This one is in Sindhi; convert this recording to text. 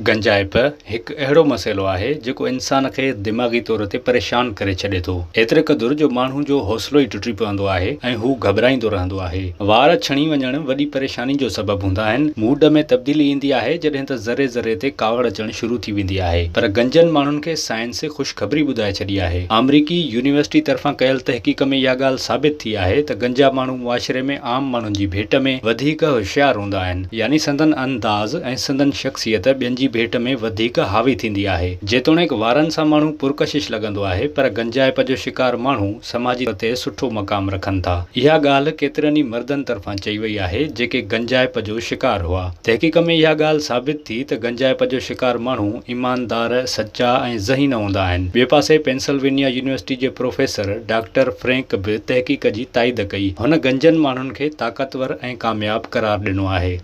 گنجائپ هڪ اهڙو مسئلو آهي جيڪو انسان کي دماغي طور تي پريشان ڪري ڇڏي ٿو. ايتري قدر جو ماڻهو جو حوصلو ئي ٽٽي پوندو آهي ۽ هو گهٻرائيندو رهندو آهي. وار ڇڻي وڃڻ وڏي پريشاني جو سبب هوندا آهن. موڊ ۾ تبديلي ايندي آهي جڏهن ته ذري ذري تي ڪاوڙ اچڻ شروع ٿي ويندي آهي. پر گنجن ماڻهن کي سائنس خوشخبري ٻڌائي ڇڏي آهي. آمريڪي يونيورسٽي طرفان ڪيل تحقيق ۾ اها ڳالهه ثابت ٿي آهي ته گنجا ماڻهو معاشري ۾ عام ماڻهن جي ڀيٽ ۾ وڌيڪ هوشيار هوندا آهن. يعني سندن انداز ۽ سندن شخصيت ٻين جي ڀيٽ ۾ وڌيڪ حاوي ٿيندي آهي. جيتوڻيڪ وارن سان ماڻهو پرڪشش لڳندو آهي پر گنجائپ جو شڪار ماڻهو سماجي طور تي سٺو مقام رکن ٿا. اها ڳالهه ڪيترن ئي مردن طرفان چئي وئي آهي جيڪي گنجائپ جو شڪار هئا. تحقيق ۾ اها ڳالهه ثابت ٿي ته گنجائپ جو شڪار ماڻهو ايماندار، سچا ۽ ذهين هوندا آهن. ٻئي پاسي پينسلوينيا يونيورسٽي جي پروفيسر ڊاڪٽر فرينڪ به تحقيق جي تائيد ڪئي. هن گنجن ماڻهن کي طاقتور ۽ ڪامياب قرار ڏنو آهي.